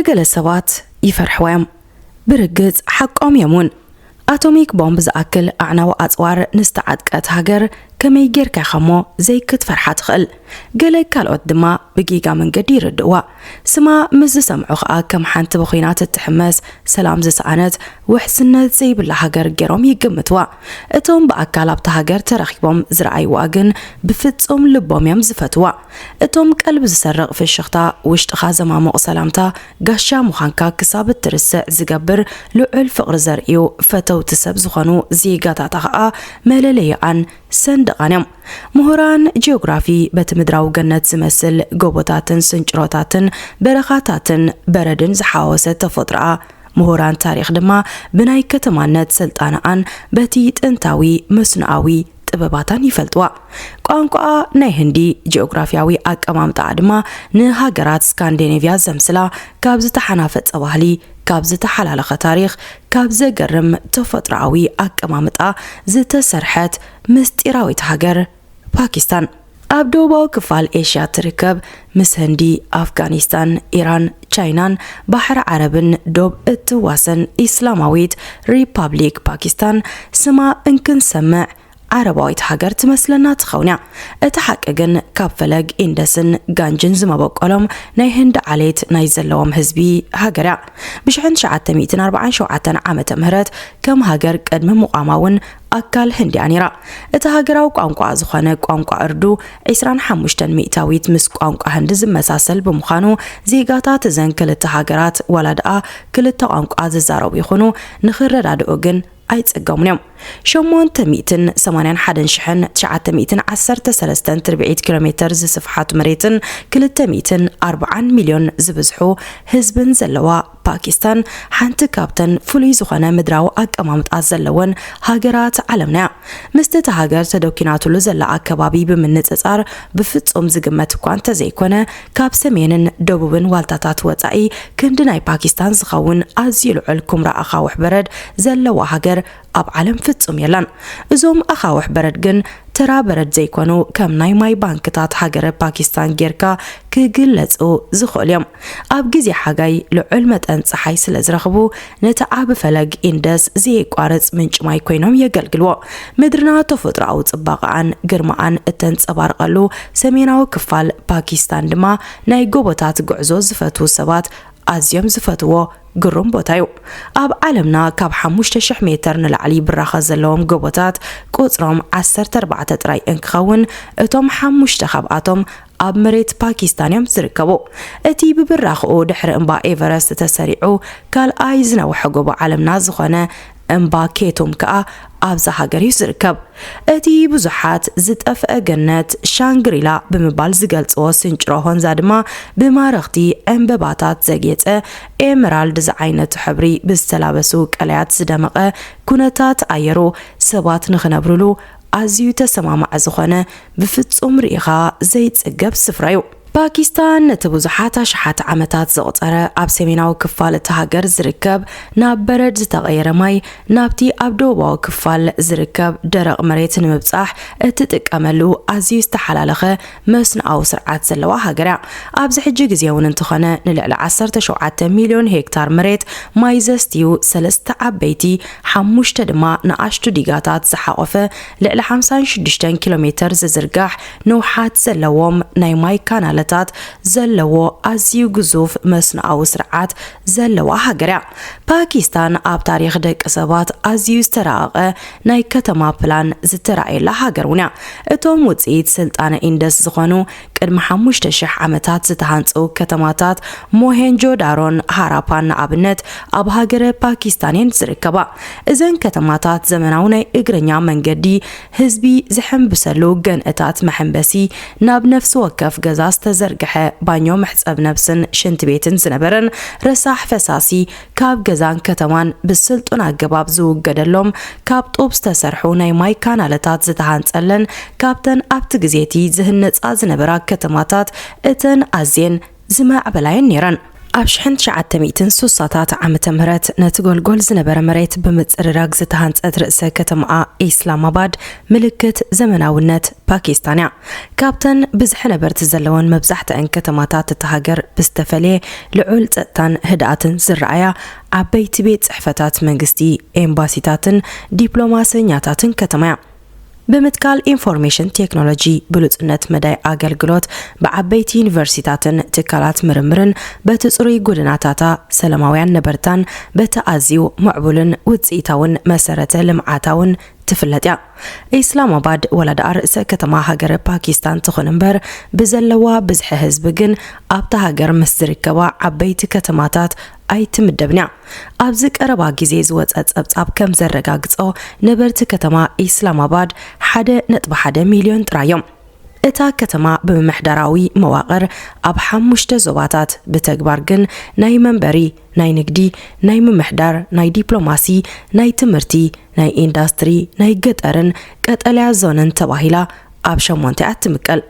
ገለ ሰባት ይፈርሕዋ እዮም። ብርግጽ ሓቆም እዮም እውን። ኣቶሚክ ቦምብ ዝኣክል ኣዕናዊ ኣጽዋር ንዝተዓጥቀት ሃገር ከመይ ጌርካ ኢኻ እሞ ዘይክትፈርሓ ትኽእል? ገለ ካልኦት ድማ ብጌጋ መንገዲ ይርድእዋ። ስማ ምስ ዝሰምዑ ኸኣ ከም ሓንቲ ብኹናት እትሕመስ፣ ሰላም ዝሰኣነት፣ ውሕስነት ዘይብላ ሃገር ገይሮም ይግምትዋ። እቶም ብኣካል ኣብታ ሃገር ተረኺቦም ዝረኣይዋ ግን ብፍጹም ልቦም እዮም ዝፈትዋ። እቶም ቀልቢ ዝሰርቕ ፍሽኽታ፣ ውሽጥኻ ዘማሙቕ ሰላምታ፣ ጋሻ ምዃንካ ክሳብ እትርስዕ ዝገብር ልዑል ፍቕሪ ዘርእዩ ፈተውቲ ሰብ ዝኾኑ ዜጋታታ ኸኣ መለለይኣን ሰንደቓን እዮም። ምሁራን ጂኦግራፊ በቲ ምድራዊ ገነት ዝመስል ጎቦታትን ስንጭሮታትን በረኻታትን በረድን ዝሓዋወሰ ተፈጥሮኣ፣ ምሁራን ታሪኽ ድማ ብናይ ከተማነት ስልጣነኣን በቲ ጥንታዊ መስኖኣዊ ጥበባታን ይፈልጥዋ። ቋንቋኣ ናይ ህንዲ ጂኦግራፊያዊ ኣቀማምጣኣ ድማ ንሃገራት ስካንዲኔቭያ ዘምስላ፣ ካብ ዝተሓናፈጸ ባህሊ፣ ካብ ዝተሓላለኸ ታሪኽ፣ ካብ ዘገርም ተፈጥሮኣዊ ኣቀማምጣ ዝተሰርሐት ምስጢራዊት ሃገር ፓኪስታን። ኣብ ደቡባዊ ክፋል ኤሽያ ትርከብ፣ ምስ ህንዲ፣ ኣፍጋኒስታን፣ ኢራን፣ ቻይናን ባሕሪ ዓረብን ዶብ እትዋሰን ኢስላማዊት ሪፓብሊክ ፓኪስታን፣ ስማ እንክንሰምዕ ዓረባዊት ሃገር ትመስለና ትኸውን እያ። እቲ ሓቂ ግን፣ ካብ ፈለግ ኢንደስን ጋንጅን ዝመበቆሎም ናይ ህንዲ ዓሌት ናይ ዘለዎም ህዝቢ ሃገር እያ። ብ ትሽዓተ ሚእትን ኣርባዓን ሸውዓተን ዓመተ ምህረት ከም ሃገር ቅድሚ ምቋማ እውን ኣካል ህንዲ እያ ነይራ። እቲ ሃገራዊ ቋንቋ ዝኾነ ቋንቋ እርዱ ዕስራን ሓሙሽተን ሚእታዊት ምስ ቋንቋ ህንዲ ዝመሳሰል ብምዃኑ፣ ዜጋታት እዘን ክልተ ሃገራት ዋላ ደኣ ክልተ ቋንቋ ዝዛረቡ ይኹኑ፣ ንኽረዳድኡ ግን ኣይጸገሙን እዮም። ሸሞንተ ሚእትን ሰማንያን ሓደን ሽሕን ትሽዓተ ሚእትን ዓሰርተ ሰለስተን ትርብዒት ኪሎ ሜተር ዝስፍሓት መሬትን ክልተ ሚእትን ኣርባዓን ሚልዮን ዝብዝሑ ህዝብን ዘለዋ ፓኪስታን፣ ሓንቲ ካብተን ፍሉይ ዝኾነ ምድራዊ ኣቀማምጣ ዘለወን ሃገራት ዓለምና እያ። ምስቲ እታ ሃገር ተደኲናትሉ ዘላ ኣከባቢ ብምንጽጻር ብፍጹም ዝግመት እኳ እንተዘይኮነ፣ ካብ ሰሜንን ደቡብን ዋልታታት ወጻኢ ክንዲ ናይ ፓኪስታን ዝኸውን ኣዝዩ ልዑል ኩምራ ኣኻውሕ በረድ ዘለዋ ሃገር ኣብ ዓለም ፍጹም የላን። እዞም ኣኻውሕ በረድ ግን ተራ በረድ ዘይኮኑ፣ ከም ናይ ማይ ባንክታት ሃገረ ፓኪስታን ጌርካ ክግለጹ ዝኽእሉ እዮም። ኣብ ግዜ ሓጋይ ልዑል መጠን ጸሓይ ስለ ዝረኽቡ፣ ነቲ ዓቢ ፈለግ ኢንደስ ዘየቋርጽ ምንጪ ማይ ኮይኖም የገልግልዎ። ምድርና ተፈጥሮኣዊ ጽባቐኣን ግርማኣን እተንጸባርቐሉ ሰሜናዊ ክፋል ፓኪስታን ድማ ናይ ጎቦታት ጉዕዞ ዝፈትዉ ሰባት ኣዝዮም ዝፈትዎ ግሩም ቦታ እዩ። ኣብ ዓለምና ካብ ሓሙሽተ ሽሕ ሜተር ንላዕሊ ብራኸ ዘለዎም ጎቦታት ቁጽሮም ዓሰርተ ኣርባዕተ ጥራይ እንክኸውን፣ እቶም ሓሙሽተ ካብኣቶም ኣብ መሬት ፓኪስታን እዮም ዝርከቡ። እቲ ብብራኽኡ ድሕሪ እምባ ኤቨረስት ተሰሪዑ ካልኣይ ዝነውሐ ጎቦ ዓለምና ዝኾነ እምባ ኬቱም ከኣ ኣብዛ ሃገር እዩ ዝርከብ። እቲ ብዙሓት ዝጠፍአ ገነት ሻንግሪላ ብምባል ዝገልጽዎ ስንጭሮ ሆንዛ ድማ ብማረኽቲ ዕምበባታት ዘጌጸ ኤመራልድ ዝዓይነቱ ሕብሪ ብዝተላበሱ ቀለያት ዝደመቐ ኩነታት ኣየሩ ሰባት ንኽነብርሉ ኣዝዩ ተሰማማዒ ዝኾነ ብፍጹም ርኢኻ ዘይጽገብ ስፍራ እዩ። ፓኪስታን ነቲ ብዙሓት ኣሽሓት ዓመታት ዘቑጸረ ኣብ ሰሜናዊ ክፋል እታ ሃገር ዝርከብ ናብ በረድ ዝተቐየረ ማይ ናብቲ ኣብ ደቡባዊ ክፋል ዝርከብ ደረቕ መሬት ንምብጻሕ እትጥቀመሉ ኣዝዩ ዝተሓላለኸ መስኖኣዊ ስርዓት ዘለዋ ሃገር እያ። ኣብዚ ሕጂ ግዜ እውን እንተኾነ ንልዕሊ ዓሰርተ ሸውዓተ ሚልዮን ሄክታር መሬት ማይ ዘስትዩ ሰለስተ ዓበይቲ፣ ሓሙሽተ ድማ ንኣሽቱ ዲጋታት ዝሓቖፈ ልዕሊ ሓምሳን ሽዱሽተን ኪሎ ሜተር ዝዝርጋሕ ንውሓት ዘለዎም ናይ ማይ ካናለታት ዘለዎ ኣዝዩ ግዙፍ መስኖኣዊ ስርዓት ዘለዋ ሃገር እያ። ፓኪስታን ኣብ ታሪኽ ደቂ ሰባት ኣዝዩ ዝተራቐቐ ናይ ከተማ ፕላን ዝተራእየላ ሃገር እውን እያ። እቶም ውጽኢት ስልጣነ ኢንደስ ዝኾኑ ቅድሚ ሓሙሽተ ሽሕ ዓመታት ዝተሃንጹ ከተማታት ሞሄንጆ ዳሮን ሃራፓን ንኣብነት ኣብ ሃገረ ፓኪስታን እየን ዝርከባ። እዘን ከተማታት ዘመናዊ ናይ እግረኛ መንገዲ፣ ህዝቢ ዝሕምብሰሉ ገንእታት መሐንበሲ፣ ናብ ነፍሲ ወከፍ ገዛ ዝተዘርግሐ ባኞ መሕጸብ ነብስን ሽንቲ ቤትን ዝነበረን ረሳሕ ፈሳሲ ካብ ገዛን ከተማን ብስልጡን ኣገባብ ዝውገደሎም ካብ ጡብ ዝተሰርሑ ናይ ማይ ካናለታት ዝተሃንጸለን ካብተን ኣብቲ ግዜ እቲ ዝህነጻ ዝነበራ ከተማታት እተን ኣዝየን ዝማዕበላ እየን ነይረን። ኣብ ሽሕን ትሽዓተ ሚእትን ስሳታት ዓመተ ምህረት ነቲ ጎልጎል ዝነበረ መሬት ብምጽርራግ ዝተሃንጸት ርእሰ ከተማኣ ኢስላማባድ ምልክት ዘመናውነት ፓኪስታን እያ። ካብተን ብዝሒ ነበርቲ ዘለወን መብዛሕትአን ከተማታት እታ ሃገር ብዝተፈለየ ልዑል ጸጥታን ህድኣትን ዝረኣያ ዓበይቲ ቤት ጽሕፈታት መንግስቲ፣ ኤምባሲታትን ዲፕሎማሰኛታትን ከተማ እያ። ብምትካል ኢንፎርሜሽን ቴክኖሎጂ፣ ብሉጽነት መዳይ ኣገልግሎት፣ ብዓበይቲ ዩኒቨርሲታትን ትካላት ምርምርን በቲ ጽሩይ ጎደናታታ ሰላማውያን ነበርታን በቲ ኣዝዩ ምዕቡልን ውጽኢታውን መሰረተ ልምዓታውን ትፍለጥ እያ። ኢስላማባድ ወላ ደኣ ርእሰ ከተማ ሃገረ ፓኪስታን ትኹን እምበር፣ ብዘለዋ ብዝሒ ህዝቢ ግን ኣብታ ሃገር ምስ ዝርከባ ዓበይቲ ከተማታት ኣይትምደብን እያ። ኣብዚ ቀረባ ግዜ ዝወጸ ጸብጻብ ከም ዘረጋግጾ፣ ነበርቲ ከተማ ኢስላማባድ ሓደ ነጥቢ ሓደ ሚልዮን ጥራይ እዮም። እታ ከተማ ብምምሕዳራዊ መዋቕር ኣብ ሓሙሽተ ዞባታት፣ ብተግባር ግን ናይ መንበሪ፣ ናይ ንግዲ፣ ናይ ምምሕዳር፣ ናይ ዲፕሎማሲ፣ ናይ ትምህርቲ፣ ናይ ኢንዳስትሪ፣ ናይ ገጠርን ቀጠልያ ዞንን ተባሂላ ኣብ ሸሞንተ እያ ትምቀል።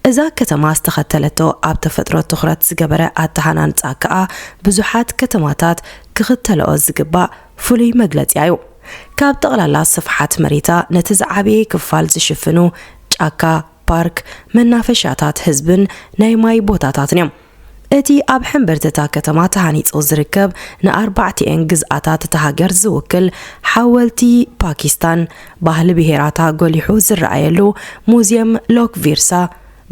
እዛ ከተማ ዝተኸተለቶ ኣብ ተፈጥሮ ትኹረት ዝገበረ ኣተሃናንጻ ከኣ ብዙሓት ከተማታት ክኽተልኦ ዝግባእ ፍሉይ መግለጺኣ እዩ። ካብ ጠቕላላ ስፍሓት መሬታ ነቲ ዝዓበየ ክፋል ዝሽፍኑ ጫካ፣ ፓርክ፣ መናፈሻታት ህዝብን ናይ ማይ ቦታታትን እዮም። እቲ ኣብ ሕምብርቲ እታ ከተማ ተሃኒጹ ዝርከብ ንኣርባዕቲኤን ግዝኣታት እታ ሃገር ዝውክል ሓወልቲ ፓኪስታን፣ ባህሊ ብሄራታ ጎሊሑ ዝረኣየሉ ሙዝየም ሎክ ቪርሳ፣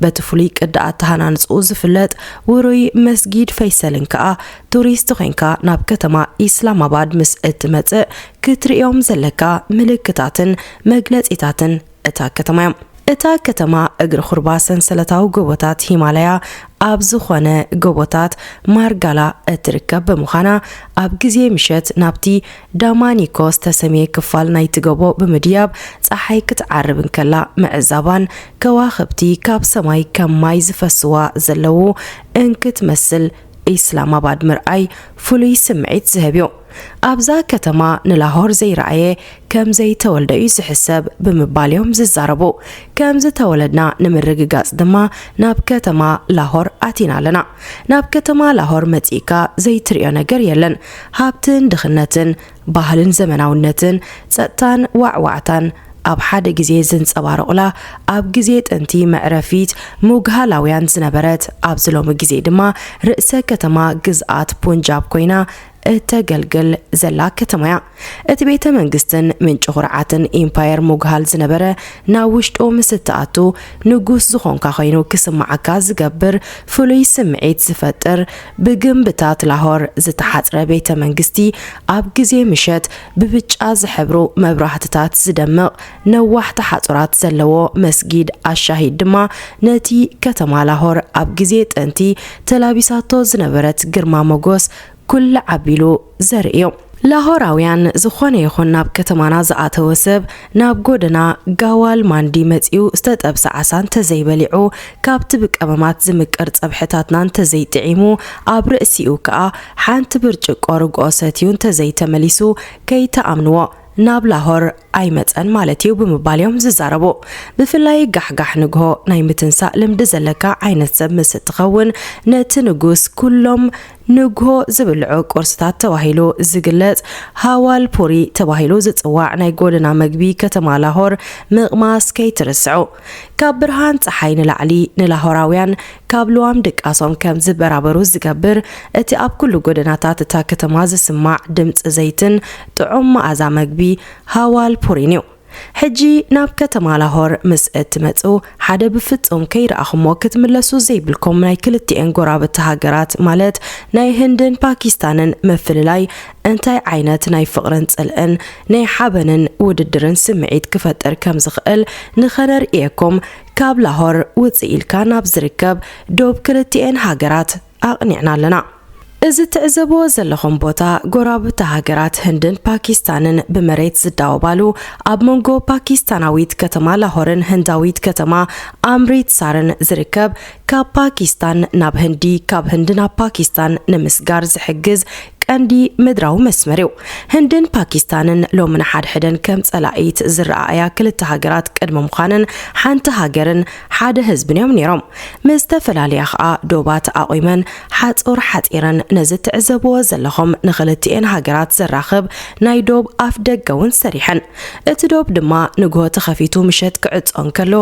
በቲ ፍሉይ ቅዲ ኣተሃናንጽኡ ዝፍለጥ ውሩይ መስጊድ ፈይሰልን ከኣ፣ ቱሪስት ኮይንካ ናብ ከተማ ኢስላማባድ ምስ እትመጽእ ክትርእዮም ዘለካ ምልክታትን መግለጺታትን እታ ከተማ እዮም። እታ ከተማ እግሪ ኹርባ ሰንሰለታዊ ጎቦታት ሂማላያ ኣብ ዝኾነ ጎቦታት ማርጋላ እትርከብ ብምዃና፣ ኣብ ግዜ ምሸት ናብቲ ዳማኒኮ ዝተሰምየ ክፋል ናይቲ ጎቦ ብምድያብ ጸሓይ ክትዓርብ እንከላ ምዕዛባን ከዋኽብቲ ካብ ሰማይ ከም ማይ ዝፈስዋ ዘለዉ እንክትመስል ኢስላማባድ ምርኣይ ፍሉይ ስምዒት ዝህብ እዩ። ኣብዛ ከተማ ንላሆር ዘይረኣየ ከም ዘይተወልደ እዩ ዝሕሰብ ብምባል እዮም ዝዛረቡ። ከም ዝተወለድና ንምርግጋጽ ድማ ናብ ከተማ ላሆር ኣቲና ኣለና። ናብ ከተማ ላሆር መጺእካ ዘይትርእዮ ነገር የለን። ሃብትን ድኽነትን፣ ባህልን ዘመናውነትን፣ ጸጥታን ዋዕዋዕታን ኣብ ሓደ ግዜ ዘንጸባረቑላ፣ ኣብ ግዜ ጥንቲ መዕረፊት ሙግሃላውያን ዝነበረት፣ ኣብዚ ሎሚ ግዜ ድማ ርእሰ ከተማ ግዝኣት ፑንጃብ ኮይና እተገልግል ዘላ ከተማ እያ። እቲ ቤተ መንግስትን ምንጪ ኩርዓትን ኢምፓየር ሙግሃል ዝነበረ፣ ናብ ውሽጡ ምስ እትኣቱ ንጉስ ዝኾንካ ኮይኑ ክስምዓካ ዝገብር ፍሉይ ስምዒት ዝፈጥር፣ ብግምብታት ላሆር ዝተሓጽረ ቤተ መንግስቲ፣ ኣብ ግዜ ምሸት ብብጫ ዝሕብሩ መብራህትታት ዝደምቕ ነዋሕቲ ሓጹራት ዘለዎ መስጊድ ኣሻሂድ ድማ ነቲ ከተማ ላሆር ኣብ ግዜ ጥንቲ ተላቢሳቶ ዝነበረት ግርማ ሞጎስ ኩልዕ ኣቢሉ ዘርኢ እዩ። ላሆራውያን ዝኾነ ይኹን ናብ ከተማና ዝኣተወ ሰብ ናብ ጎደና ጋዋል ማንዲ መጺኡ ዝተጠብሰ ዓሳ እንተዘይበሊዑ፣ ካብቲ ብቀመማት ዝምቅር ጸብሕታትና እንተዘይጥዒሙ፣ ኣብ ርእሲኡ ከኣ ሓንቲ ብርጭቆ ርግኦ ሰትዩ እንተዘይተመሊሱ፣ ከይትኣምንዎ፣ ናብ ላሆር ኣይመጸን ማለት እዩ ብምባል እዮም ዝዛረቡ። ብፍላይ ጋሕጋሕ ንግሆ ናይ ምትንሳእ ልምዲ ዘለካ ዓይነት ሰብ ምስ እትኸውን፣ ነቲ ንጉስ ኩሎም ንግሆ ዝብልዑ ቁርስታት ተባሂሉ ዝግለጽ ሃዋል ፑሪ ተባሂሉ ዝጽዋዕ ናይ ጎደና መግቢ ከተማ ላሆር ምቕማስ ከይትርስዑ። ካብ ብርሃን ጸሓይ ንላዕሊ ንላሆራውያን ካብ ልዋም ድቃሶም ከም ዝበራበሩ ዝገብር፣ እቲ ኣብ ኩሉ ጎደናታት እታ ከተማ ዝስማዕ ድምጺ ዘይትን ጥዑም መኣዛ መግቢ ሃዋል ፑሪን እዩ። ሕጂ ናብ ከተማ ላሆር ምስ እትመጹ፣ ሓደ ብፍጹም ከይረኣኹሞ ክትምለሱ ዘይብልኩም ናይ ክልቲኤን ጎራብቲ ሃገራት፣ ማለት ናይ ህንድን ፓኪስታንን ምፍልላይ፣ እንታይ ዓይነት ናይ ፍቕርን ጽልእን ናይ ሓበንን ውድድርን ስምዒት ክፈጥር ከም ዝኽእል ንኸነርእየኩም፣ ካብ ላሆር ውጽእ ኢልካ ናብ ዝርከብ ዶብ ክልቲኤን ሃገራት ኣቕኒዕና ኣለና። እዚ ትዕዘብዎ ዘለኹም ቦታ፣ ጎራብቲ ሃገራት ህንድን ፓኪስታንን ብመሬት ዝዳወባሉ፣ ኣብ መንጎ ፓኪስታናዊት ከተማ ላሆርን ህንዳዊት ከተማ ኣምሪትሳርን ዝርከብ፣ ካብ ፓኪስታን ናብ ህንዲ፣ ካብ ህንዲ ናብ ፓኪስታን ንምስጋር ዝሕግዝ ቀንዲ ምድራዊ መስመር እዩ። ህንድን ፓኪስታንን ሎሚ ንሓድሕደን ከም ጸላኢት ዝረኣያ ክልተ ሃገራት ቅድሚ ምዃነን ሓንቲ ሃገርን ሓደ ህዝብን እዮም ነይሮም። ምስ ዝተፈላለያ ኸኣ ዶባት ኣቑመን ሓጹር ሓጺረን ነዚ ትዕዘብዎ ዘለኹም ንኽልቲኤን ሃገራት ዘራኽብ ናይ ዶብ ኣፍ ደገ እውን ሰሪሐን። እቲ ዶብ ድማ ንግሆ ተኸፊቱ ምሸት ክዕጾ እንከሎ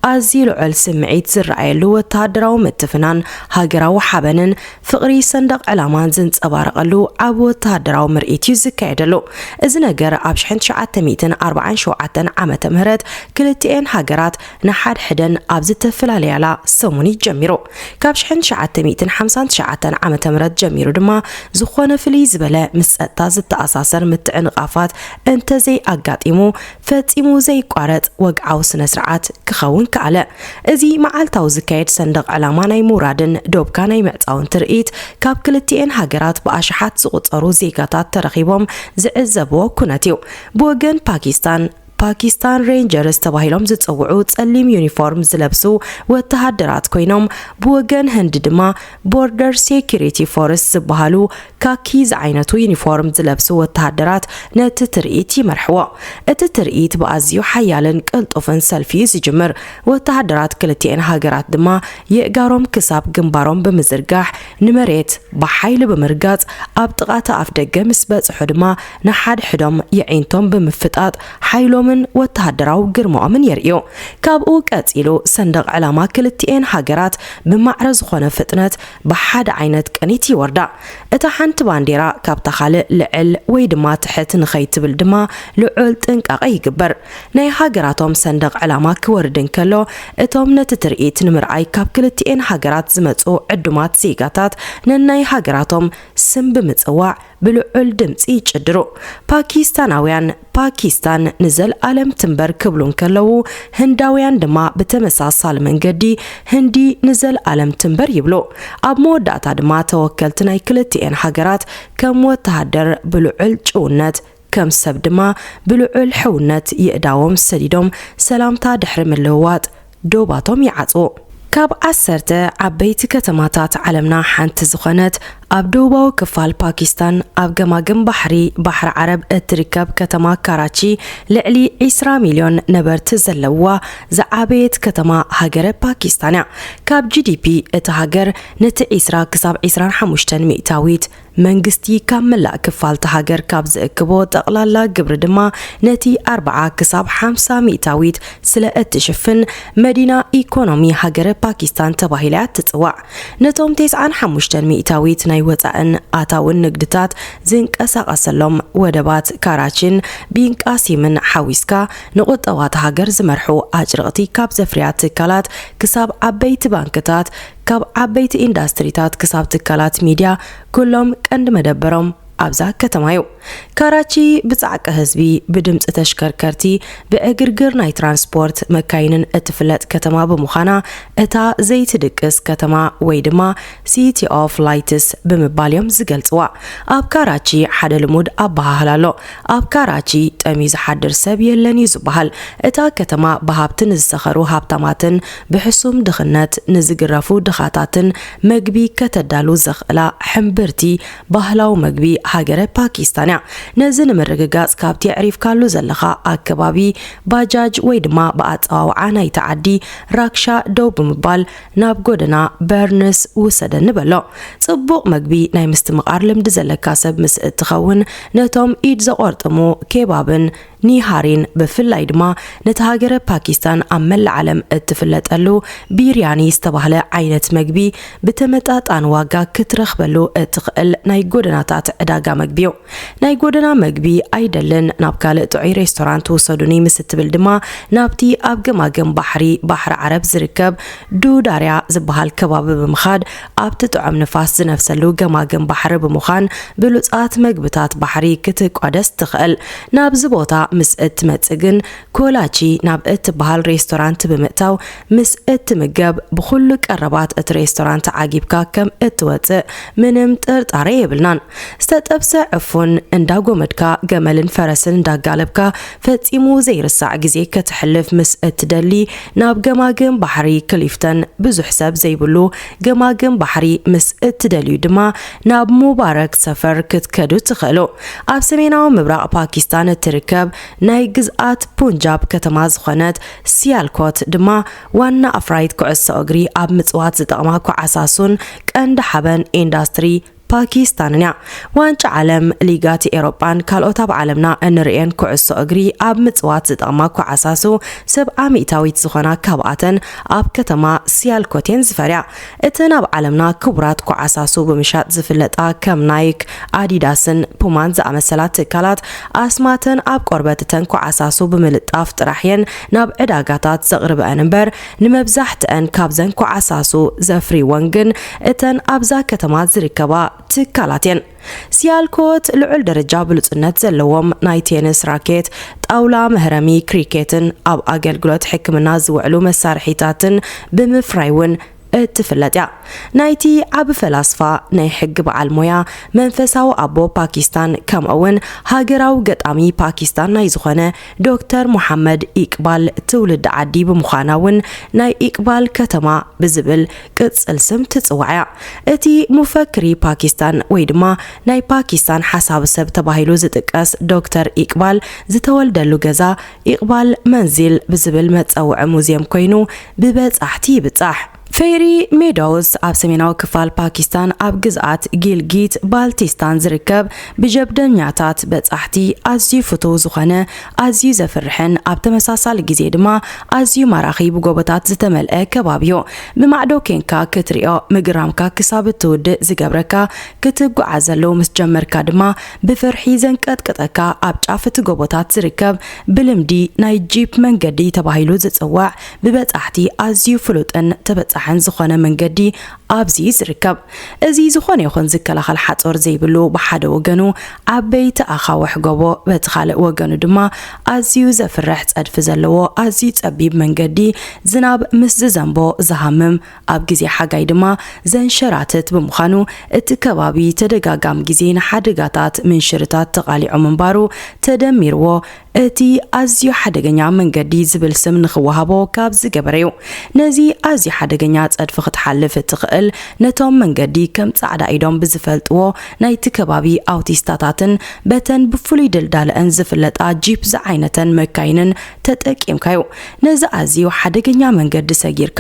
ኣዝዩ ልዑል ስምዒት ዝረኣየሉ ወተሃደራዊ ምትፍናን ሃገራዊ ሓበንን ፍቕሪ ሰንደቕ ዕላማን ዝንጸባረቐሉ ዓቢ ወተሃደራዊ ምርኢት እዩ ዝካየደሉ። እዚ ነገር ኣብ ሽሕን ትሽዓተ ሚእትን ኣርባዓን ሸውዓተን ዓመተ ምህረት ክልቲኤን ሃገራት ንሓድሕደን ኣብ ዝተፈላለያላ ሰሙን እዩ ጀሚሩ። ካብ ሽሕን ትሽዓተ ሚእትን ሓምሳን ትሽዓተን ዓመተ ምህረት ጀሚሩ ድማ ዝኾነ ፍልይ ዝበለ ምስ ጸጥታ ዝተኣሳሰር ምትዕንቓፋት እንተዘይኣጋጢሙ ፈጺሙ ዘይቋረጽ ወግዓዊ ስነ ስርዓት ክኸውን ከኣለ። እዚ መዓልታዊ ዝካየድ ሰንደቕ ዕላማ ናይ ምውራድን ዶብካ ናይ ምዕጻውን ትርኢት ካብ ክልቲኤን ሃገራት ብኣሽሓት ዝቑጸሩ ዜጋታት ተረኺቦም ዝዕዘብዎ ኩነት እዩ። ብወገን ፓኪስታን ፓኪስታን ሬንጀርስ ተባሂሎም ዝጽውዑ ጸሊም ዩኒፎርም ዝለብሱ ወተሃደራት ኮይኖም፣ ብወገን ህንዲ ድማ ቦርደር ሴኩሪቲ ፎርስ ዝበሃሉ ካኪ ዝዓይነቱ ዩኒፎርም ዝለብሱ ወተሃደራት ነቲ ትርኢት ይመርሕዎ። እቲ ትርኢት ብኣዝዩ ሓያልን ቅልጡፍን ሰልፊ እዩ ዝጅምር። ወተሃደራት ክልቲኤን ሃገራት ድማ የእጋሮም ክሳብ ግንባሮም ብምዝርጋሕ ንመሬት ብሓይሊ ብምርጋጽ፣ ኣብ ጥቓ እቲ ኣፍ ደገ ምስ በጽሑ ድማ ንሓድሕዶም የዒንቶም ብምፍጣጥ ሓይሎምን ወተሃደራዊ ግርማኦምን የርእዩ። ካብኡ ቀጺሉ ሰንደቕ ዕላማ ክልቲኤን ሃገራት ብማዕረ ዝኾነ ፍጥነት ብሓደ ዓይነት ቅኒት ይወርዳ። እታ ሓንቲ ባንዴራ ካብታ ካልእ ልዕል ወይ ድማ ትሕት ንኸይትብል ድማ ልዑል ጥንቃቐ ይግበር። ናይ ሃገራቶም ሰንደቕ ዕላማ ክወርድ እንከሎ፣ እቶም ነቲ ትርኢት ንምርኣይ ካብ ክልቲኤን ሃገራት ዝመጹ ዕዱማት ዜጋታት ነናይ ሃገራቶም ስም ብምጽዋዕ ብልዑል ድምጺ ይጭድሩ። ፓኪስታናውያን "ፓኪስታን ንዘልኣለም ትንበር" ክብሉ እንከለዉ፣ ህንዳውያን ድማ ብተመሳሳሊ መንገዲ "ህንዲ ንዘልኣለም ትንበር" ይብሉ። ኣብ መወዳእታ ድማ ተወከልቲ ናይ ክልቲኤን ሃገራት ከም ወተሃደር ብልዑል ጭውነት፣ ከም ሰብ ድማ ብልዑል ሕውነት የእዳዎም ሰዲዶም ሰላምታ ድሕሪ ምልውዋጥ ዶባቶም ይዓጽዉ። ካብ ዓሰርተ ዓበይቲ ከተማታት ዓለምና ሓንቲ ዝኾነት ኣብ ደቡባዊ ክፋል ፓኪስታን ኣብ ገማግም ባሕሪ ባሕሪ ዓረብ እትርከብ ከተማ ካራቺ ልዕሊ ዒስራ ሚልዮን ነበርቲ ዘለውዋ ዝዓበየት ከተማ ሃገረ ፓኪስታን እያ። ካብ ጂ ዲ ፒ እቲ ሃገር ነቲ ዒስራ ክሳብ ዒስራን ሓሙሽተን ሚእታዊት መንግስቲ ካብ መላእ ክፋል እታ ሃገር ካብ ዝእክቦ ጠቕላላ ግብሪ ድማ ነቲ ኣርብዓ ክሳብ ሓምሳ ሚእታዊት ስለ እትሽፍን፣ መዲና ኢኮኖሚ ሃገረ ፓኪስታን ተባሂላ እያ እትጽዋዕ። ነቶም ተስዓን ሓሙሽተን ሚእታዊት ናይ ወጻእን ኣታውን ንግድታት ዝንቀሳቐሰሎም ወደባት ካራቺን ቢንቃሲምን ሓዊስካ፣ ንቁጠባ እታ ሃገር ዝመርሑ ኣጭርቕቲ ካብ ዘፍርያ ትካላት ክሳብ ዓበይቲ ባንክታት፣ ካብ ዓበይቲ ኢንዳስትሪታት ክሳብ ትካላት ሚድያ፣ ኩሎም ቀንዲ መደበሮም ኣብዛ ከተማ እዩ። ካራቺ ብጻዕቂ ህዝቢ፣ ብድምጺ ተሽከርከርቲ፣ ብዕግርግር ናይ ትራንስፖርት መካይንን እትፍለጥ ከተማ ብምዃና፣ እታ ዘይትድቅስ ከተማ ወይ ድማ ሲቲ ኦፍ ላይትስ ብምባል እዮም ዝገልጽዋ። ኣብ ካራቺ ሓደ ልሙድ ኣበሃህላ ኣሎ። ኣብ ካራቺ ጠምዩ ዝሓድር ሰብ የለን እዩ ዝበሃል። እታ ከተማ ብሃብቲ ንዝሰኸሩ ሃብታማትን ብሕሱም ድኽነት ንዝግረፉ ድኻታትን መግቢ ከተዳሉ ዘኽእላ ሕምብርቲ ባህላዊ መግቢ ሃገረ ፓኪስታን እያ። ነዚ ንምርግጋጽ ካብቲ ኣዕሪፍካሉ ዘለኻ ኣከባቢ ባጃጅ ወይ ድማ ብኣጸዋውዓ ናይቲ ዓዲ ራክሻ ደው ብምባል ናብ ጎደና በርንስ ውሰደኒ በሎ። ጽቡቕ መግቢ ናይ ምስትምቓር ልምዲ ዘለካ ሰብ ምስ እትኸውን ነቶም ኢድ ዘቖርጥሙ ኬባብን ኒሃሪን ብፍላይ ድማ ነቲ ሃገረ ፓኪስታን ኣብ መላእ ዓለም እትፍለጠሉ ቢርያኒ ዝተባህለ ዓይነት መግቢ ብተመጣጣኒ ዋጋ ክትረኽበሉ እትኽእል ናይ ጎደናታት ዕዳጋ መግቢ እዩ። ናይ ጎደና መግቢ ኣይደልን፣ ናብ ካልእ ጥዑይ ሬስቶራንት ውሰዱኒ ምስ እትብል ድማ ናብቲ ኣብ ገማግም ባሕሪ ባሕሪ ዓረብ ዝርከብ ዱዳርያ ዝበሃል ከባቢ ብምኻድ ኣብቲ ጥዑም ንፋስ ዝነፍሰሉ ገማግም ባሕሪ ብምዃን ብሉጻት መግብታት ባሕሪ ክትቋደስ ትኽእል። ናብዚ ቦታ ምስ እትመጽእ ግን ኮላቺ ናብ እትበሃል ሬስቶራንት ብምእታው ምስ እትምገብ ብኹሉ ቀረባት እቲ ሬስቶራንት ዓጊብካ ከም እትወጽእ ምንም ጥርጣሬ የብልናን። ዝተጠብሰ ዕፉን፣ እንዳጎመድካ፣ ገመልን ፈረስን እንዳጋለብካ፣ ፈጺሙ ዘይርሳዕ ግዜ ከተሕልፍ ምስ እትደሊ፣ ናብ ገማግም ባሕሪ ክሊፍተን፣ ብዙሕ ሰብ ዘይብሉ ገማግም ባሕሪ ምስ እትደልዩ ድማ፣ ናብ ሙባረክ ሰፈር ክትከዱ ትኽእሉ። ኣብ ሰሜናዊ ምብራቕ ፓኪስታን እትርከብ ናይ ግዝኣት ፑንጃብ ከተማ ዝኾነት ሲያልኮት ድማ፣ ዋና ኣፍራይት ኩዕሶ እግሪ ኣብ ምጽዋት ዝጠቕማ ኮዓሳሱን ቀንዲ ሓበን ኢንዳስትሪ ፓኪስታንን እያ። ዋንጫ ዓለም፣ ሊጋት ኤሮጳን ካልኦት ኣብ ዓለምና እንርእየን ኩዕሶ እግሪ ኣብ ምጽዋት ዝጠቕማ ኮዓሳሱ፣ ሰብዓ ሚእታዊት ዝኾና ካብኣተን ኣብ ከተማ ሲያልኮት እየን ዝፈርያ። እተን ኣብ ዓለምና ክቡራት ኮዓሳሱ ብምሻጥ ዝፍለጣ ከም ናይክ፣ ኣዲዳስን ፑማን ዝኣመሰላ ትካላት፣ ኣስማተን ኣብ ቆርበት እተን ኮዓሳሱ ብምልጣፍ ጥራሕ እየን ናብ ዕዳጋታት ዘቕርበአን እምበር፣ ንመብዛሕትአን ካብዘን ኮዓሳሱ ዘፍርይወን ግን እተን ኣብዛ ከተማ ዝርከባ ትካላት እየን። ሲያልኮት ልዑል ደረጃ ብሉጽነት ዘለዎም ናይ ቴኒስ ራኬት፣ ጣውላ መህረሚ፣ ክሪኬትን ኣብ ኣገልግሎት ሕክምና ዝውዕሉ መሳርሒታትን ብምፍራይ እውን እትፍለጥ እያ። ናይቲ ዓቢ ፈላስፋ፣ ናይ ሕጊ በዓል ሞያ፣ መንፈሳዊ ኣቦ ፓኪስታን፣ ከምኡ እውን ሃገራዊ ገጣሚ ፓኪስታን ናይ ዝኾነ ዶክተር ሙሓመድ ኢቅባል ትውልዲ ዓዲ ብምዃና እውን ናይ ኢቅባል ከተማ ብዝብል ቅጽል ስም ትጽዋዕ እያ። እቲ ሙፈክሪ ፓኪስታን ወይ ድማ ናይ ፓኪስታን ሓሳብ ሰብ ተባሂሉ ዝጥቀስ ዶክተር ኢቅባል ዝተወልደሉ ገዛ ኢቅባል መንዚል ብዝብል መጸውዒ ሙዝየም ኮይኑ ብበጻሕቲ ይብጻሕ። ፌሪ ሜዶውስ ኣብ ሰሜናዊ ክፋል ፓኪስታን ኣብ ግዝኣት ጊልጊት ባልቲስታን ዝርከብ ብጀብደኛታት በጻሕቲ ኣዝዩ ፍቱው ዝኾነ ኣዝዩ ዘፍርሕን ኣብ ተመሳሳሊ ግዜ ድማ ኣዝዩ ማራኺ ብጎቦታት ዝተመልአ ከባቢ እዩ። ብማዕዶ ኬንካ ክትሪኦ ምግራምካ ክሳብ እትውድእ ዝገብረካ ክትጓዓዘሉ ምስ ጀመርካ ድማ ብፍርሒ ዘንቀጥቅጠካ ኣብ ጫፍ እቲ ጎቦታት ዝርከብ ብልምዲ ናይ ጂፕ መንገዲ ተባሂሉ ዝጽዋዕ ብበጻሕቲ ኣዝዩ ፍሉጥን ተበጻሕን ዝኾነ መንገዲ ኣብዚ እዩ ዝርከብ። እዚ ዝኾነ ይኹን ዝከላኸል ሓጾር ዘይብሉ ብሓደ ወገኑ ዓበይቲ ኣኻውሕ ጎቦ በቲ ካልእ ወገኑ ድማ ኣዝዩ ዘፍርሕ ጸድፊ ዘለዎ ኣዝዩ ጸቢብ መንገዲ ዝናብ ምስ ዝዘንቦ ዝሃምም ኣብ ግዜ ሓጋይ ድማ ዘንሸራትት ብምዃኑ እቲ ከባቢ ተደጋጋሚ ግዜ ንሓደጋታት ምንሽርታት ተቓሊዑ ምንባሩ ተደሚርዎ እቲ ኣዝዩ ሓደገኛ መንገዲ ዝብል ስም ንኽወሃቦ ካብ ዝገበረ እዩ። ነዚ ኣዝዩ ሓደገኛ ጸድፊ ክትሓልፍ እትኽእል ነቶም መንገዲ ከም ጻዕዳ ኢዶም ብዝፈልጥዎ ናይቲ ከባቢ ኣውቲስታታትን በተን ብፍሉይ ድልዳለአን ዝፍለጣ ጂፕ ዝዓይነተን መካይንን ተጠቂምካዩ። ነዚ ኣዝዩ ሓደገኛ መንገዲ ሰጊርካ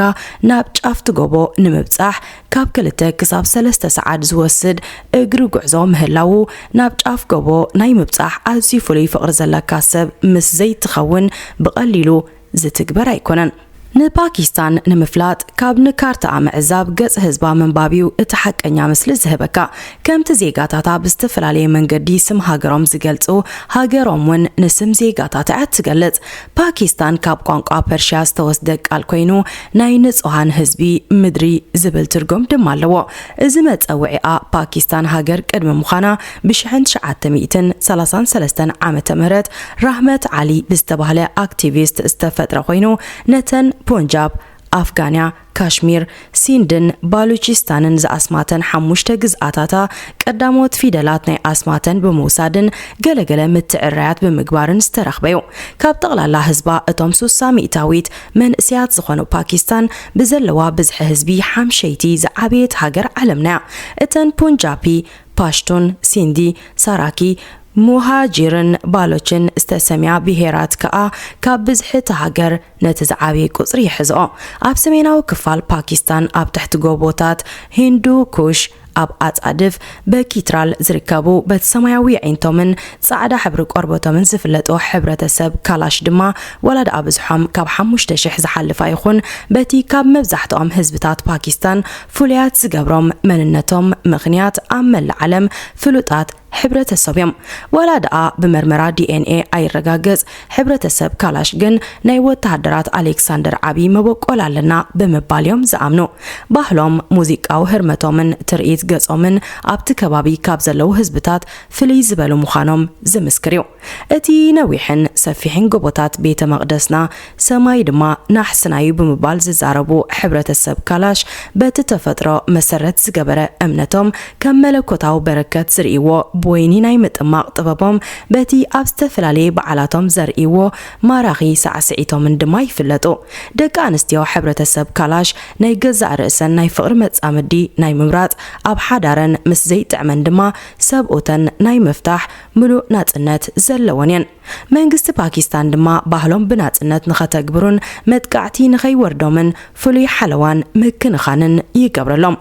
ናብ ጫፍቲ ጎቦ ንምብጻሕ ካብ ክልተ ክሳብ ሰለስተ ሰዓት ዝወስድ እግሪ ጉዕዞ ምህላዉ፣ ናብ ጫፍ ጎቦ ናይ ምብጻሕ ኣዝዩ ፍሉይ ፍቕሪ ዘለካ ሰብ ምስ ዘይትኸውን ብቐሊሉ ዝትግበር ኣይኮነን። ንፓኪስታን ንምፍላጥ ካብ ንካርታኣ ምዕዛብ ገጽ ህዝባ ምንባብ እዩ እቲ ሓቀኛ ምስሊ ዝህበካ። ከምቲ ዜጋታታ ብዝተፈላለየ መንገዲ ስም ሃገሮም ዝገልጹ፣ ሃገሮም እውን ንስም ዜጋታታ እያ ትገልጽ። ፓኪስታን ካብ ቋንቋ ፐርሽያ ዝተወስደ ቃል ኮይኑ ናይ ንጹሃን ህዝቢ ምድሪ ዝብል ትርጉም ድማ ኣለዎ። እዚ መጸውዒኣ ፓኪስታን ሃገር ቅድሚ ምዃና ብ ሽሕን ትሽዓተ ሚእትን ሰላሳን ሰለስተን ዓመተ ምህረት ራህመት ዓሊ ብዝተባህለ ኣክቲቪስት ዝተፈጥረ ኮይኑ ነተን ፖንጃብ፣ ኣፍጋንያ፣ ካሽሚር፣ ሲንድን ባሉቺስታንን ዝኣስማተን ሓሙሽተ ግዝኣታታ ቀዳሞት ፊደላት ናይ ኣስማተን ብምውሳድን ገለገለ ምትዕርራያት ብምግባርን ዝተረኽበ እዩ። ካብ ጠቕላላ ህዝባ እቶም ሱሳ ሚእታዊት መንእሰያት ዝኾኑ ፓኪስታን ብዘለዋ ብዝሒ ህዝቢ ሓምሸይቲ ዝዓበየት ሃገር ዓለምና እያ። እተን ፑንጃፒ፣ ፓሽቱን፣ ሲንዲ፣ ሳራኪ፣ ሙሃጂርን ባሎችን ዝተሰምያ ብሄራት ከኣ ካብ ብዝሒ እታ ሃገር ነቲ ዝዓበየ ቁጽሪ ይሕዝኦ። ኣብ ሰሜናዊ ክፋል ፓኪስታን ኣብ ትሕቲ ጎቦታት ሂንዱ ኩሽ ኣብ ኣጻድፍ በኪትራል ዝርከቡ በቲ ሰማያዊ ኣዒንቶምን ጻዕዳ ሕብሪ ቆርበቶምን ዝፍለጡ ሕብረተሰብ ካላሽ ድማ ዋላ ደኣ ብዝሖም ካብ ሓሙሽተ ሽሕ ዝሓልፍ ኣይኹን በቲ ካብ መብዛሕትኦም ህዝብታት ፓኪስታን ፍሉያት ዝገብሮም መንነቶም ምኽንያት ኣብ መላእ ዓለም ፍሉጣት ሕብረተሰብ እዮም። ዋላ ደኣ ብመርመራ ዲ ኤን ኤ ኣይረጋገጽ፣ ሕብረተሰብ ካላሽ ግን ናይ ወተሃደራት ኣሌክሳንደር ዓቢ መበቆል ኣለና ብምባል እዮም ዝኣምኑ። ባህሎም፣ ሙዚቃዊ ህርመቶምን ትርኢት ገጾምን ኣብቲ ከባቢ ካብ ዘለዉ ህዝብታት ፍልይ ዝበሉ ምዃኖም ዝምስክር እዩ። እቲ ነዊሕን ሰፊሕን ጎቦታት ቤተ መቕደስና ሰማይ ድማ ናሕስናዩ ብምባል ዝዛረቡ ሕብረተሰብ ካላሽ በቲ ተፈጥሮ መሰረት ዝገበረ እምነቶም ከም መለኮታዊ በረከት ዝርእይዎ ብወይኒ ናይ ምጥማቕ ጥበቦም በቲ ኣብ ዝተፈላለየ በዓላቶም ዘርእይዎ ማራኺ ሳዕስዒቶምን ድማ ይፍለጡ። ደቂ ኣንስትዮ ሕብረተሰብ ካላሽ ናይ ገዛእ ርእሰን ናይ ፍቕሪ መጻምዲ ናይ ምምራጽ፣ ኣብ ሓዳረን ምስ ዘይጥዕመን ድማ ሰብኡተን ናይ ምፍታሕ ምሉእ ናጽነት ዘለወን እየን። መንግስቲ ፓኪስታን ድማ ባህሎም ብናጽነት ንኸተግብሩን መጥቃዕቲ ንኸይወርዶምን ፍሉይ ሓለዋን ምክንኻንን ይገብረሎም።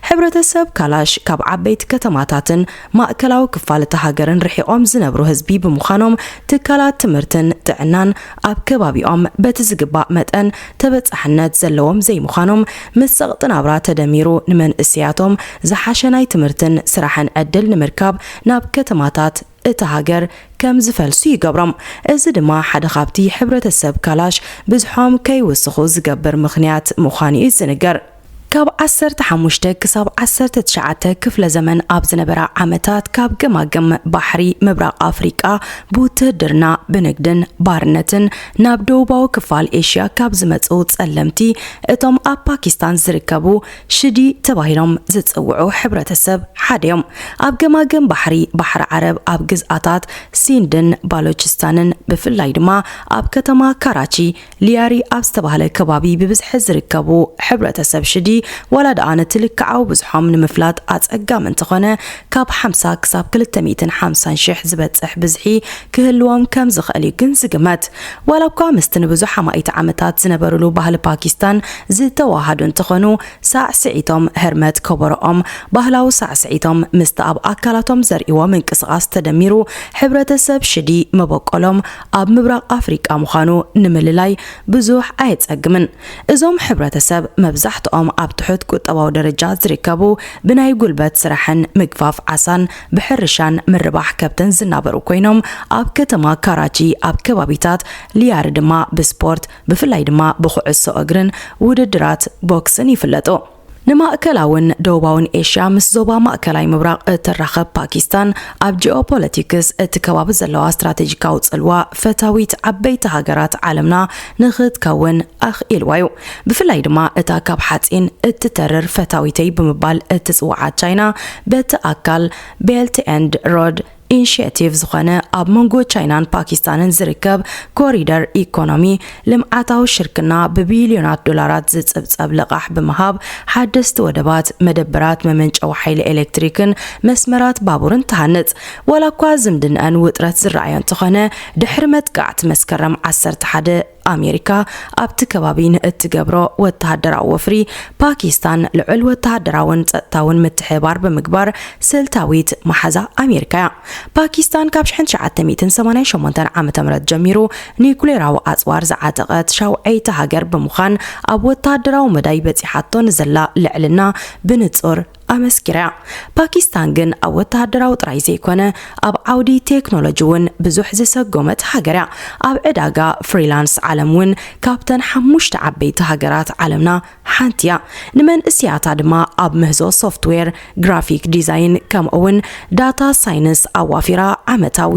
ሕብረተሰብ ካላሽ ካብ ዓበይቲ ከተማታትን ማእከላዊ ክፋል እታ ሃገርን ርሒቖም ዝነብሩ ህዝቢ ብምዃኖም፣ ትካላት ትምህርትን ጥዕናን ኣብ ከባቢኦም በቲ ዝግባእ መጠን ተበጻሕነት ዘለዎም ዘይምዃኖም፣ ምስ ጸቕጢ ናብራ ተደሚሩ ንመንእሰያቶም ዝሓሸ ናይ ትምህርትን ስራሕን ዕድል ንምርካብ ናብ ከተማታት እታ ሃገር ከም ዝፈልሱ ይገብሮም። እዚ ድማ ሓደ ካብቲ ሕብረተሰብ ካላሽ ብዝሖም ከይውስኹ ዝገብር ምኽንያት ምዃኑ እዩ ዝንገር። ካብ ዓሰርተ ሓሙሽተ ክሳብ ዓሰርተ ትሽዓተ ክፍለ ዘመን ኣብ ዝነበራ ዓመታት፣ ካብ ገማግም ባሕሪ ምብራቕ ኣፍሪቃ ብውትህድርና፣ ብንግድን ባርነትን ናብ ደቡባዊ ክፋል ኤሽያ ካብ ዝመጹ ጸለምቲ፣ እቶም ኣብ ፓኪስታን ዝርከቡ ሽዲ ተባሂሎም ዝጽውዑ ሕብረተሰብ ሓደ እዮም። ኣብ ገማግም ባሕሪ፣ ባሕሪ ዓረብ፣ ኣብ ግዝኣታት ሲንድን ባሎችስታንን፣ ብፍላይ ድማ ኣብ ከተማ ካራቺ፣ ሊያሪ ኣብ ዝተባህለ ከባቢ ብብዝሒ ዝርከቡ ሕብረተሰብ ሽዲ፣ ዋላ ደኣ ነቲ ልክዓዊ ብዝሖም ንምፍላጥ ኣጸጋሚ እንተኾነ፣ ካብ ሓምሳ ክሳብ ክልተ ሚእትን ሓምሳን ሽሕ ዝበጽሕ ብዝሒ ክህልዎም ከም ዝኽእል እዩ ግን ዝግመት። ዋላ እኳ ምስቲ ንብዙሕ ኣማኢት ዓመታት ዝነበሩሉ ባህሊ ፓኪስታን ዝተዋሃዱ እንተኾኑ፣ ሳዕስዒቶም፣ ህርመት ከበሮኦም፣ ባህላዊ ሳዕስዒቶም ምስቲ ኣብ ኣካላቶም ዘርእይዎ ምንቅስቓስ ተደሚሩ፣ ሕብረተሰብ ሽዲ መበቆሎም ኣብ ምብራቕ ኣፍሪቃ ምዃኑ ንምልላይ ብዙሕ ኣየጸግምን። እዞም ሕብረተሰብ መብዛሕትኦም ኣብ ትሑት ቁጠባዊ ደረጃ ዝርከቡ፣ ብናይ ጉልበት ስራሕን ምግፋፍ ዓሳን ብሕርሻን ምርባሕ ከብትን ዝናበሩ ኮይኖም፣ ኣብ ከተማ ካራቺ፣ ኣብ ከባቢታት ሊያር ድማ ብስፖርት፣ ብፍላይ ድማ ብኩዕሶ እግርን ውድድራት ቦክስን ይፍለጡ። ንማእከላውን ደቡባውን ኤሽያ ምስ ዞባ ማእከላይ ምብራቕ እተራኸብ ፓኪስታን፣ ኣብ ጂኦፖለቲክስ እቲ ከባቢ ዘለዋ ስትራቴጂካዊ ጽልዋ ፈታዊት ዓበይቲ ሃገራት ዓለምና ንኽትከውን ኣኽኢልዋ እዩ። ብፍላይ ድማ እታ ካብ ሓጺን እትተርር ፈታዊተይ ብምባል እትጽውዓ ቻይና፣ በቲ ኣካል ቤልት ኤንድ ሮድ ኢኒሽቲቭ ዝኾነ፣ ኣብ መንጎ ቻይናን ፓኪስታንን ዝርከብ ኮሪደር ኢኮኖሚ ልምዓታዊ ሽርክና ብቢልዮናት ዶላራት ዝጽብጸብ ልቓሕ ብምሃብ፣ ሓደስቲ ወደባት፣ መደበራት መመንጨዊ ሓይሊ ኤሌክትሪክን መስመራት ባቡርን ትሃንጽ። ዋላ እኳ ዝምድንአን ውጥረት ዝረኣዮ እንተኾነ፣ ድሕሪ መጥቃዕቲ መስከረም ዓሰርተ ሓደ ኣሜሪካ ኣብቲ ከባቢ ንእትገብሮ ወተሃደራዊ ወፍሪ፣ ፓኪስታን ልዑል ወተሃደራውን ጸጥታውን ምትሕብባር ብምግባር ስልታዊት መሓዛ ኣሜሪካ እያ። ፓኪስታን ካብ ሽሕን ትሽዓተ ሚእትን ሰማንያን ሸሞንተን ዓመተ ምህረት ጀሚሩ ኒኩሌራዊ ኣጽዋር ዝዓጠቐት ሻውዐይቲ ሃገር ብምዃን፣ ኣብ ወተሃደራዊ መዳይ በጺሓቶ ንዘላ ልዕልና ብንጹር ኣመስኪራ እያ። ፓኪስታን ግን ኣብ ወተሃደራዊ ጥራይ ዘይኮነ፣ ኣብ ዓውዲ ቴክኖሎጂ እውን ብዙሕ ዝሰጎመት ሃገር እያ። ኣብ ዕዳጋ ፍሪላንስ ዓለም እውን ካብተን ሓሙሽተ ዓበይቲ ሃገራት ዓለምና ሓንቲ እያ። ንመንእስያታ ድማ ኣብ ምህዞ ሶፍትዌር፣ ግራፊክ ዲዛይን፣ ከምኡ እውን ዳታ ሳይንስ ኣዋፊራ ዓመታዊ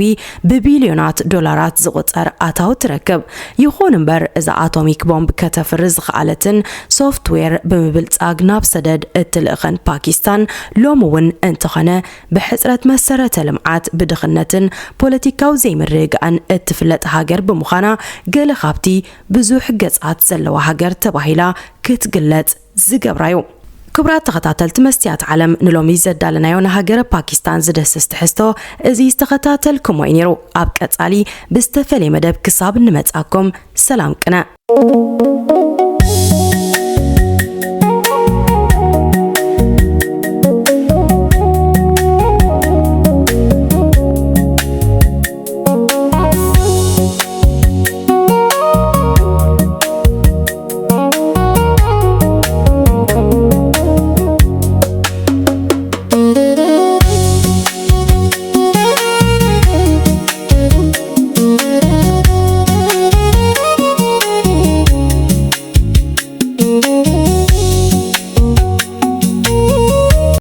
ብቢልዮናት ዶላራት ዝቑጸር ኣታዊ ትረክብ። ይኹን እምበር፣ እዛ ኣቶሚክ ቦምብ ከተፍሪ ዝኸኣለትን ሶፍትዌር ብምብልጻግ ናብ ሰደድ እትልእኸን ፓኪስታን፣ ሎሚ እውን እንተኾነ ብሕጽረት መሰረተ ልምዓት፣ ብድኽነትን ፖለቲካዊ ዘይምርግጋእን እትፍለጥ ሃገር ብምዃና፣ ገለ ካብቲ ብዙሕ ገጻት ዘለዋ ሃገር ተባሂላ ክትግለጽ ዝገብራ እዩ። ክቡራት ተኸታተልቲ መስትያት ዓለም፣ ንሎሚ ዘዳለናዮ ንሃገረ ፓኪስታን ዝድህስስ ትሕዝቶ እዚ ዝተኸታተልኩሞ እዩ ነይሩ። ኣብ ቀጻሊ ብዝተፈልየ መደብ ክሳብ እንመጻኩም፣ ሰላም ቅነ።